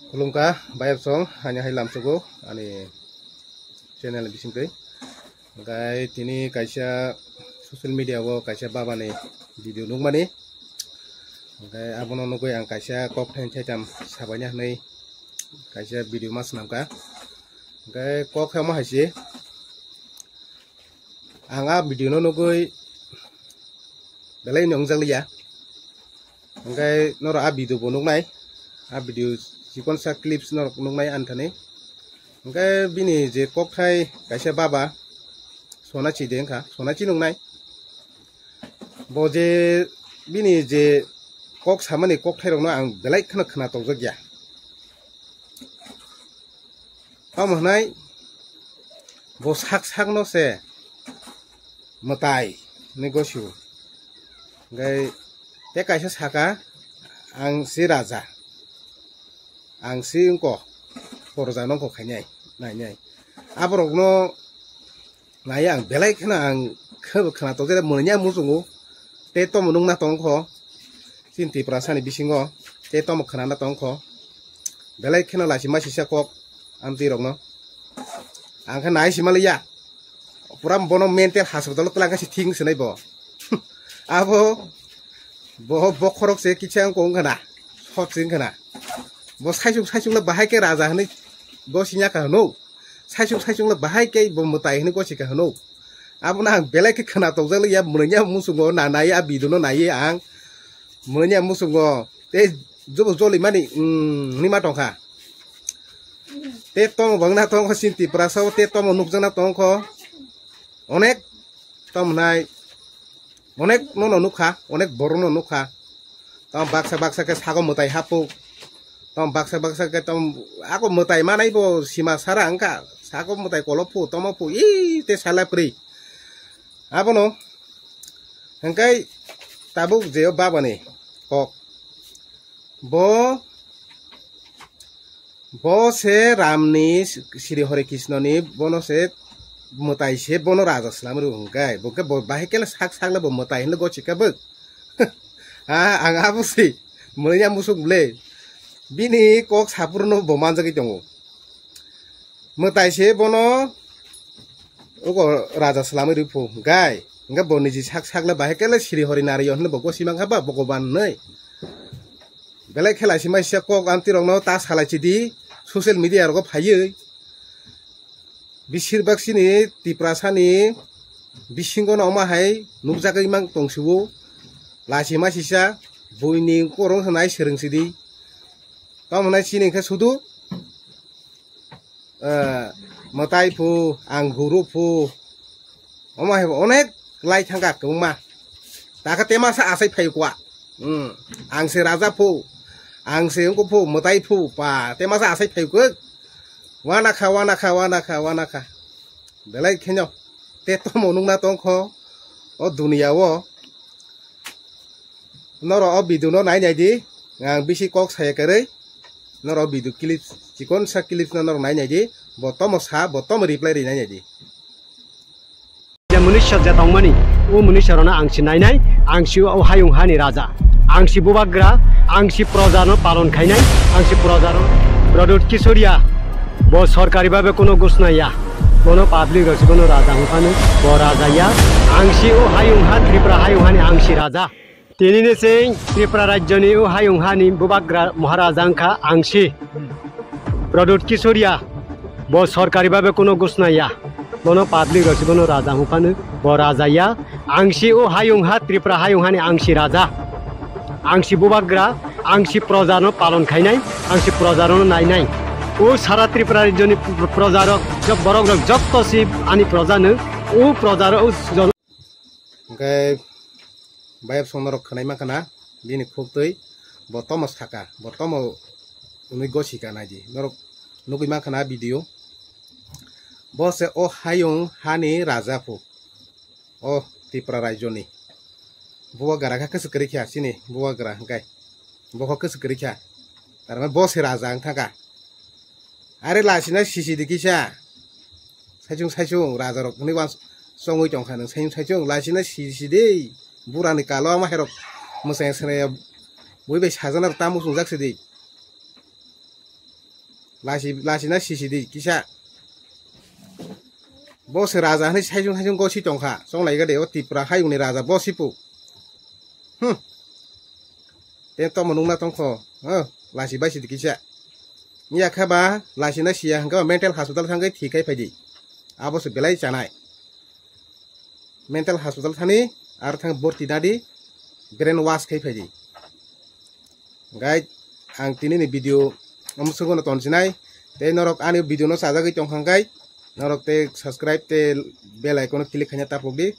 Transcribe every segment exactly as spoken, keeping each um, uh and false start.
Khulumkha, bayapsong, ani hai lamsogo, ani channel bisingtwi. Hwnkhe tini kaisa social media o kaisa baba ni video nukmani. Hwnkhe abono nugwi ang kaisa kok thai thaitam sabaina hinwi kaisa video ma swnamkha. Hwnkhe kok khe omo hai se, ang a video no nugwi belai ni wngjak liya. Hwnkhe norok a video bo nuknai, a video chikonsa clips norok nuknai ani thani. Hwnkhe bini je kokthai kaisa baba, Sonachi de wngkha, Sonachi nungnai. Bo je bini je kok samani kokthairokno ang belai kheno khna tokjak ya. Tamo hwnai bo sak sakno se mwtai hinwi gosio. Hwnkhe tei kaisa saka, "Ang se raja, ang se wngkho, porja no wngkho khainai, nainai." Aborokno nai ang belai kheno ang khe-, khna tokjak, mwnya muchungo tei tomo nukna tongkho chini Tiprasani bisingo, tei tomo khnana tongkho belai kheno lachi masisa kok amtwi rokno. Ang khe nai sima liya, pura bono mental hospital o twlang khe se thik swnai bo. Abo bo bokhorok se kisa wngkha wngkha na, sot se wngkha na. Bo saisuk saisuk le bahai khe raja hinwi gosingya kha hwno. Saisuk saisuk le bahai khe bo mwtai hinwi gosika hwno. Abono ang belai khe khna tokjak liya, mwnya muchungo na nai a video no nai ang. Mwnya muchungo tei jobo joli mani, mm, hinwi ma tongkha. Tei tomo bangna tongkho chini Tiprasa o, tei tomo nukjakna tongkho. Onek tamo nai, onek nono nukha, onek borok no nukha. Tamo baksa baksa khe sago mwtai hapo. Tamo baksa baksa khe tamo ako mwtai manai bo sima sara wngkha. Sago mwtai kolo phu, tomo phu, ii, tei sala pri. Abono hwnkhe tabuk je o babani kok. Bo, bo se Ramni, Sri Hare Krishnoni, bono se mwtai se bono raja slam rw hwnkhe, bo khe bo bahai khe sak sak le bo mwtai hinle gochika bwk. Ha, ang abo si, mwnya musuk ble. Bini kok sapurno bo manjagwi tongo. Mwtai se bono ogo raja slamwi rw phu, gai. Hwnkhe bo niji sak sak le bahai khe le Sri Hare Narayan hinwi bo gosi mankha ba Bhogoban hinwi. Belai khe laisi maisa kok amtwi rokno ta salai chidi social media rogo phaiwi. Bisir bak chini Tiprasani bisingo no omo hai nukjagwi mang tongsiwo. Laisi masisa buini korong hwnai swrwng sidi. Tamo hwnai chini khe sudu, eh, mwtai phu, ang guru phu, omo hai bo onek lai thangkha kwbangma. Takha temasa asai phaikwa. Hmm. Ang se raja phu, ang se wngkho phu, mwtai phu, pa, temasa asai phaikwa. Wanakha, wanakha, wanakha, wanakha. Belai kheno. Te tomo nukna tongkho o duniya o. Norok o video no nai nai di. Ang bisi kok saya kwrwi. Norok video clip, chikon sa clip no norok nai nai di. Bo tomo sa, bo tomo reply ri nai nai di. Je munisa je tongmani, o munisa rona ang si nai nai, ang si o hayung hani raja. Ang si bubagra, ang si proja no palon khainai, ang si proja no Pradyut Kisoria, bo sorkari babe kono gusnaya, bono public rok si bono raja hung phano, bo raja ya, ang si o hayung ha Tripura hayung hani ang si raja. Tini ni sing Tripura rajyo ni o hayung hani bubagra Maharaja wngkha ang si Pradyut Kisoria, bo sorkari babe kono gusnaya, bono public rok si bono raja hung phano, bo raja ya, ang si o hayung ha Tripura hayung hani ang si raja. Ang si bubagra, ang si proja no palon khainai, ang si proja no nainai. O sara Tripura rajyo ni proja rok, borok rok jotto si ani proja no, o proja rok, o jon- Hwnkhe bayapsong norok khwnai mankha na, bini khuktwi bo tomo saka, bo tomo hwnwi gosika naidi. Norok nugwi mankha na video. Bo se o hayung hani raja phu. O Tripura rajyoni. Bubagra khe kwchwk kwrwi kha chini bubagra hwnkhe. Bo khe kwchwk kwrwi kha. Tarmane bo se raja wng thangkha. Are lasina sisi di kisa. Saichung saichung raja rok ni wan chongwi tongkha nang saichung saichung lasina sisi di. Burani kalo ama herok mwsai swnaya bui bai sajana rok tamo chungjak sidi. Lasi, lasi na sisi di kisa. Bo se raja hani saijung saijung gosi tongkha. Songlai gade o Tipra hayungni raja bo sipu. Hmm. Te tomo nungna tongkho. Oh, lasi bai sidi kisa. Iya kha ba lasi na siya hangka mental hospital thangwi thikai phaidi. Abo se belai chanai. Mental hospital thani ar thang borti nadi brain wash khai phaidi. Guys, ang tini ni video omsongo no tonsinai. Te norok ani video no sajagwi tongkha guys. Norok te subscribe te bell icon click khaina tapok di.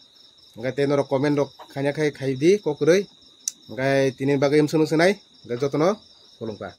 Guys, te norok comment rok khaina khai khai di kokroi. Guys, tini bagwi omsongo sinai. Guys, jotono khulumkha.